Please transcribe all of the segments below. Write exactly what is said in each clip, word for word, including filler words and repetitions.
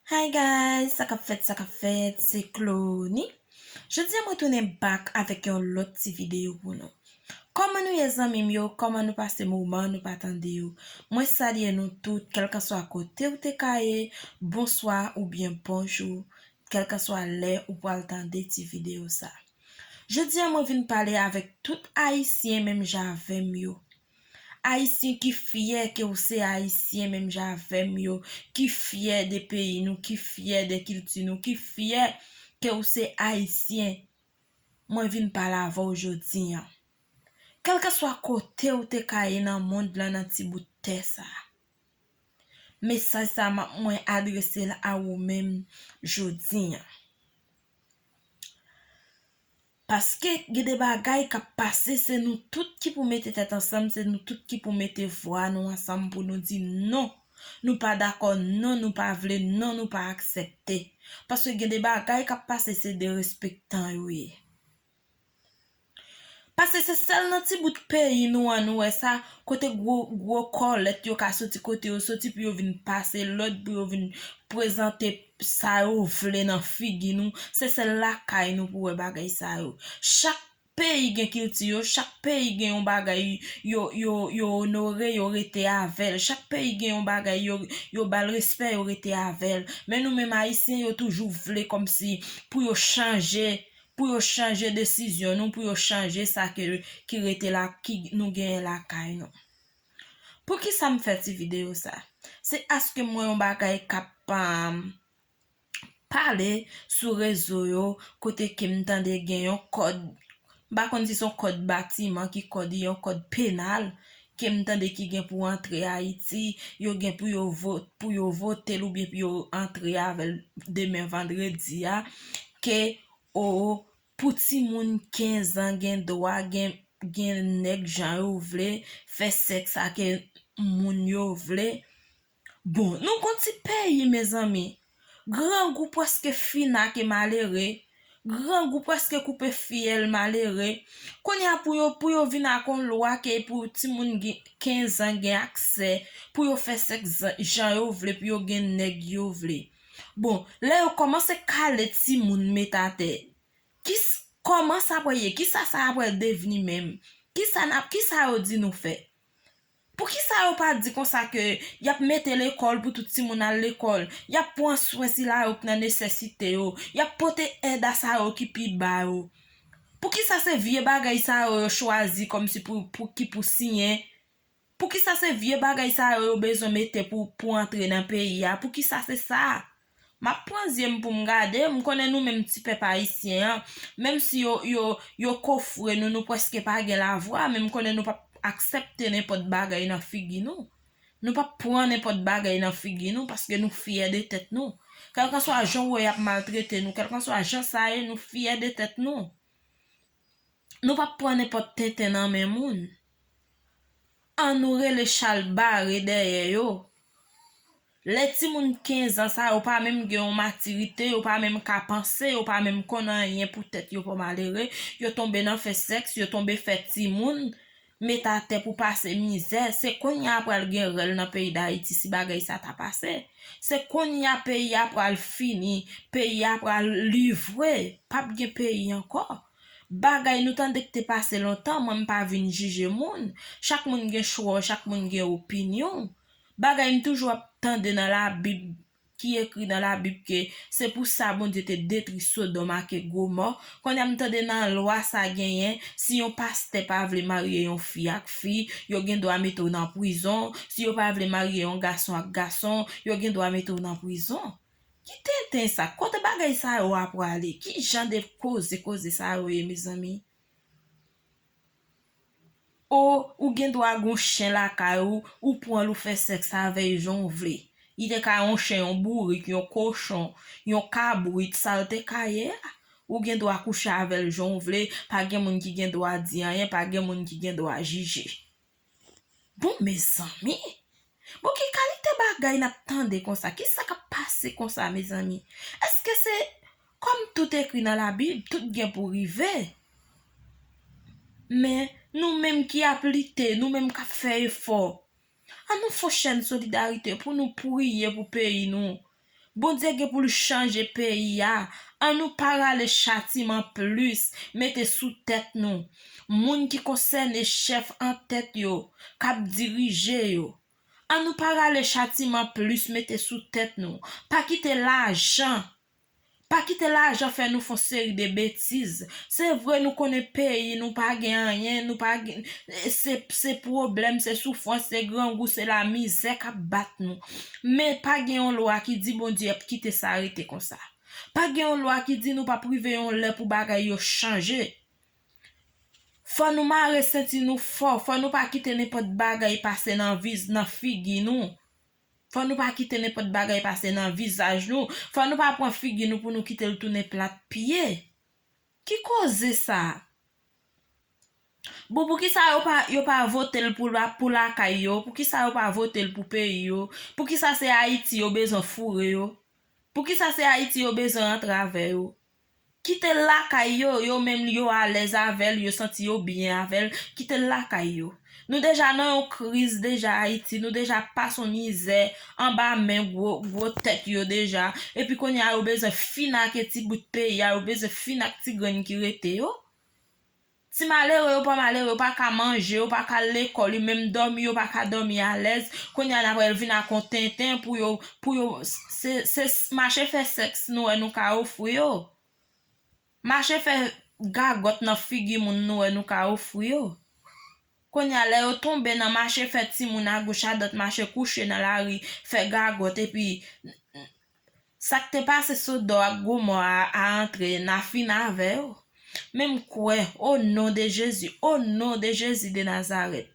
Hi guys, sa k ap fèt, sa k ap fèt, se Clony. Jodi a mwen tounen back avèk yon lòt ti videyo pou nou. Kòman nou ye zanmi m yo? Kòman nou pase moman nou pa tande yo? Mwen salye nou tout, kèlkanswa kote ou te ka ye, bonswa oubyen bonjou, kèlkanswa lè ou pral tande ti videyo sa. Jodi a mwen vin pale avèk tout Ayisyen menm jan avè m yo. Ayisyen ki fyè ke w se Ayisyen menm jan avè m yo, ki fyè de peyi nou, ki fyè de kilti nou, ki fyè ke w se Ayisyen. Mwen vin pale avè w jodi a. Kèlkanswa kote w te ka ye nan mond lan, nan ti bout tè sa a, mesaj sa a m ap mwen adrese l a ou menm jodi a. Paske gen de bagay k ap pase, se nou tout ki pou mete tèt ansanm, se nou tout ki pou mete vwa nou ansanm pou nou di non. Nou pa dakò, non, nou pa vle, non, nou pa aksepte. Paske gen de bagay k ap pase, se derespektan yo ye. Paske se sèl nan ti bout peyi nou an nou wè sa, kote gwo, gwo kòlèt yo ka soti kote yo soti pou yo vin pase lòd, pou yo vin prezante sa yo vle nan figi nou. Se sèl lakay nou pou wè bagay sa yo. Chak peyi gen kilti yo, chak peyi gen yon bagay yo, yo, yo onore, yo rete avè l. Chak peyi gen yon bagay yo, yo ba l respè, yo rete avè l. Men nou menm Ayisyen, yo toujou vle kòmsi pou yo chanje, pou yo chanje desizyon nou, pou yo chanje sa ke, ki rete la, ki nou genyen lakay nou. Poukisa m fè ti videyo sa? Se aske m wè yon bagay k ap, um, pale sou rezo yo, kote ke m tande gen yon kòd, m pa konn si se yon kòd batiman, ki kòd, yon kòd penal, ke m tande ki gen pou antre Ayiti, yo gen pou yo vo-, pou yo vote l oubyen pou yo antre avè l demen vandredi a, ke o, pou timoun kenz an gen dwa gen, gen nèg jan yo vle, fè sèks ak moun yo vle. Bon, nou gon ti peyi, mezanmi. Grangou prèske fin ak malere. Grangou prèske koupe fyèl malere. Kounye a pou yo, pou yo vin ak yon lwa ke pou timoun gen, kenz an gen aksè, pou yo fè sèks jan, jan yo vle, pou yo gen nèg yo vle. Bon, lè yo kòmanse kale timoun met atè, ki s-, kòman sa pral ye? Kisa sa pral devni menm? Kisa n ap, kisa yo di nou fè? Poukisa yo pa di konsa ke y ap mete lekòl pou tout timoun al lekòl? Y ap pran swen sila yo k nan nesesite yo. Y ap pote èd a sa yo ki pi ba yo. Poukisa se vye bagay sa yo yo chwazi kòmsi pou, pou ki pou siyen? Poukisa se vye bagay sa yo yo bezwen mete pou, pou antre nan peyi a? Poukisa se sa? M ap pran zye m pou m gade, m konnen nou menm ti pèp ayisyen an, menm si yo, yo, yo kofre nou, nou prèske pa gen lavwa, men m konnen nou p ap aksepte nenpòt bagay nan figi nou. Nou p ap pran nenpòt bagay nan figi nou, paske nou fyè de tèt nou. Kèlkanswa jan w wè y ap maltrete nou, kèlkanswa jan sa ye, nou fyè de tèt nou. Nou p ap pran nenpòt tenten nan men moun. An nou rele chal bare dèyè yo. Lè timoun kenz an sa yo pa menm gen yon matirite, yo pa menm ka panse, yo pa menm konn anyen pou tèt yo pa malere, yo tonbe nan fè sèks, yo tonbe fè timoun, met atè pou pase mizè. Se kounye a pral gen rèl nan peyi Dayiti si bagay sa ta pase. Se kounye a peyi a pral fini, peyi a pral livre, p ap gen peyi ankò. Bagay nou tande k te pase lontan, mwen m pa vin jije moun. Chak moun gen chwa, chak moun gen opinyon. Bagay m toujou ap tande nan Labib, ki ekri nan Labib ke se pou sa Bondye te detwi Sodòm ak Gomò. Kounye a m tande nan lwa sa genyen, si yon pastè pa vle marye yon fi ak fi, yo gen dwa mete w nan prizon. Si yo pa vle marye yon gason ak gason, yo gen dwa mete w nan prizon. Ki tenten sa? Kote bagay sa yo a prale? Ki jan de koze, koze sa yo ye, mezanmi? O, ou gen dwa gon chen lakay ou, ou pran l, ou fè sèks avè l jan w vle. Li te ka yon chen, yon bourik, yon kochon, yon kabrit, sa l te ka ye a. Ou gen dwa kouche avè l jan w vle, pa gen moun ki gen dwa di anyen, pa gen moun ki gen dwa jije. Bon, mezanmi, bon, ki kalite bagay n ap tande konsa? Kisa k ap pase konsa, mezanmi? Èske se kòm tout ekri nan Labib, tout gen pou rive? Men, nou menm ki ap lite, nou menm k ap fè efò, an nou fè chèn solidarite pou nou priye pou peyi nou. Bondye gen pou l chanje peyi a. Annou pa rale chatiman plis mete sou tèt nou. Moun ki konsène, chèf an tèt yo, k ap dirije yo. Annou pa rale chatiman plis mete sou tèt nou. Pa kite lajan, pa kite lajan fè nou fè yon seri de betiz. Se vre, nou konnen peyi nou pa gen anyen, nou pa gen, se, se pwoblèm, se soufrans, se grangou, se lamizè k ap bat nou. Men pa gen yon lwa ki di Bondye ap kite sa rete konsa. Pa gen yon lwa ki di nou p ap rive yon lè pou bagay yo chanje. Fò nou mare senti nou fò, fò nou pa kite nenpòt bagay pase nan viz, nan figi nou. Fò nou pa kite nenpòt bagay pase nan vizaj nou. Fò nou pa pran figi nou pou nou kite l tounen plat pye. Ki koze sa? Bon, poukisa yo pa, yo pa vote l pou la, pou lakay yo? Poukisa yo pa vote l pou peyi yo? Poukisa se Ayiti yo bezwen foure yo? Poukisa se Ayiti yo bezwen rantre avè yo? Kite l lakay yo, yo menm yo alèz avè l, yo santi yo byen avè l, kite l lakay yo. Nou deja nan yon kriz deja Ayiti, nou deja pase yon mizè anba men gwo, gwo tèt yo deja, epi kounye a yo bezwen fin ak ti bout peyi a, yo bezwen fin ak ti grenn ki rete yo. Ti malere yo pa malere, yo pa ka manje, yo pa ka al lekòl, yo menm dòmi, yo pa ka dòmi alèz. Kounye a n ap wè l vin ak yon tenten pou yo, pou yo, se, se mache fè sèks nou wè nou ka ofri yo. Mache fè gagòt nan figi moun nou wè nou ka ofri yo. Kounye a lè yo tonbe nan mache fè timoun agoch adwat, mache kouche nan lari, fè gagòt, epi sa k te pase Sodòm ak Gomò a, a antre, n a fin avè yo. Men m kwè, o non de Jezi, o non de Jezi de Nazarèt,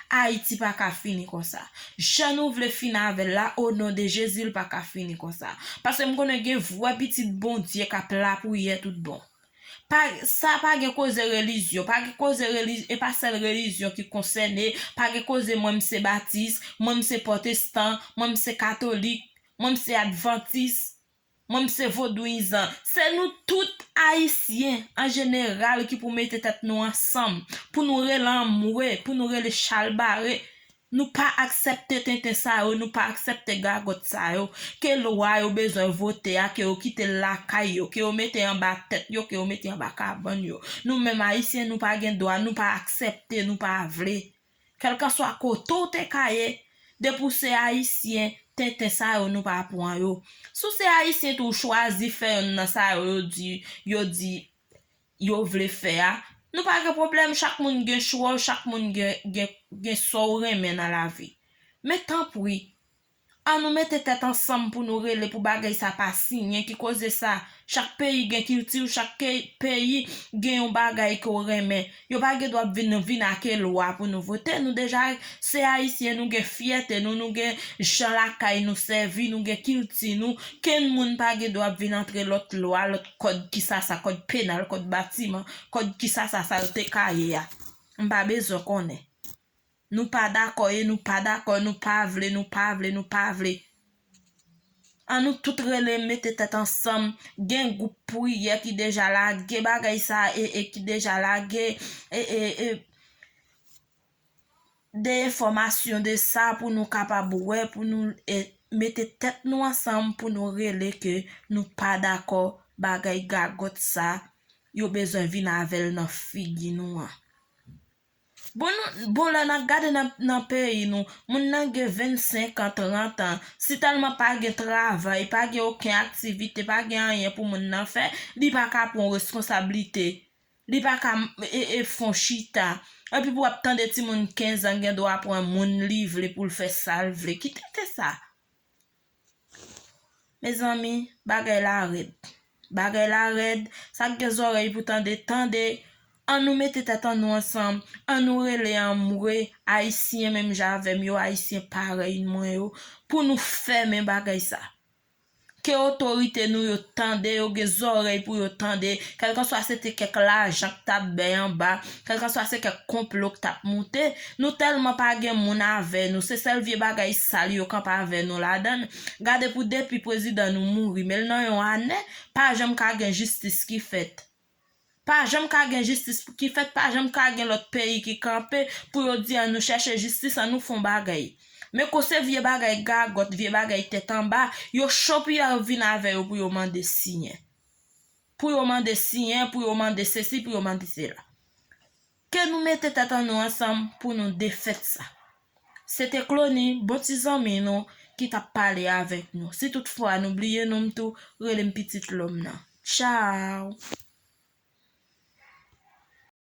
Ayiti pa ka fini konsa. Jan nou vle fin avè l la, o non de Jezi, l pa ka fini konsa. Paske m konnen gen vrè pitit Bondye k ap lapriyè tout bon. Pa, sa pa gen koze relijyon, pa gen koze reli-, e pa sèl relijyon ki konsène, pa gen koze mwen m se batis, mwen m se pwotestan, mwen m se katolik, mwen m se advantis, mwen m se vodouyizan. Se nou tout Ayisyen an jeneral ki pou mete tèt nou ansanm, pou nou rele anmwe, pou nou rele chalbare. Nou pa aksepte tenten sa yo, nou pa aksepte gagòt sa yo. Ke lwa yo bezwen vote a, ke yo kite l lakay yo, ke yo mete anba tèt yo, ke yo mete anba kabann yo. Nou menm Ayisyen, nou pa gen dwa, nou pa aksepte, nou pa vle. Kèlkanswa kote w te ka ye, depi w se Ayisyen, tenten sa yo nou pa pran yo. Si w se Ayisyen tou, w chwazi fè yonn nan sa yo, yo di, yo di, yo vle fè a, nou pa gen pwoblèm, chak moun gen chwa w, chak moun gen, gen, gen sa w renmen nan lavi. Men tanpri, ann nou mete tèt ansanm pou nou rele pou bagay sa pa siyen. Ki koze sa? Chak peyi gen kilti w, chak ke-, peyi gen yon bagay ke w renmen. Yo pa gen dwa ap vin, vin ak lwa pou nou vote. Nou deja se Ayisyen, nou gen fyète nou, nou gen jan lakay nou sèvi, nou gen kilti nou. Kenn moun pa gen dwa ap vin antre lòt lwa, lòt kòd kisasa, kòd penal, kòd batiman, kòd kisasa sa l te ka ye a. M pa bezwen konnen. Nou pa dakò e nou pa dakò, nou pa vle, nou pa vle, nou pa vle. Ann nou tout rele, mete tèt ansanm. Gen gwoup priyè ki deja lage bagay sa e, e ki deja lage e, e, e, de enfòmasyon de sa pou nou kapab wè, pou nou, e, mete tèt nou ansanm pou nou rele ke nou pa dakò bagay gagòt sa yo bezwen vin avè l nan figi nou an. Bon, nou, bon, lè n ap gade nan, nan peyi nou, moun nan gen vennsenk an, trant an, si tèlman pa gen travay, pa gen okenn aktivite, pa gen anyen pou moun nan fè, li pa ka pran responsablite. Li pa ka, e, e, fè yon chita. Epi pou w ap tande timoun kenz an gen dwa pran moun li vle pou l fè sa l vle. Ki tenten sa? Mezanmi, bagay la rèd. Bagay la rèd. Sa k gen zòrèy pou tande, tande. Ann nou mete tèt an nou ansanm. Ann nou rele anmwe, Ayisyen menm jan avè m yo, Ayisyen parèy mwen yo, pou nou fèmen bagay sa. Ke otorite nou yo tande, yo gen zòrèy pou yo tande, kèlkanswa se te kèk lajan k t ap bay anba, kèlkanswa se kèk konplo k t ap moute, nou tèlman pa gen moun avè nou, se sèl vye bagay sal yo kanpe avè nou ladan l. Gade pou depi prezidan nou mouri, men l nan yon ane, pa janm ka gen jistis ki fèt. Pa janm ka gen jistis ki fèt, pa janm ka gen lòt peyi ki kanpe pou yo di ann nou chèche jistis, ann nou fè yon bagay. Men kou se vye bagay gagòt, vye bagay tèt anba, yo cho pou yo vin avè yo pou yo mande siyen. Pou yo mande siyen, pou yo mande sesi, pou yo mande sela. Ke nou mete tèt an nou ansanm pou nou defèt sa. Se te Clony, bon ti zanmi nou, ki t ap pale avèk nou. Si toutfwa nou bliye non m tou, rele m pitit lòm nan. Tchaw!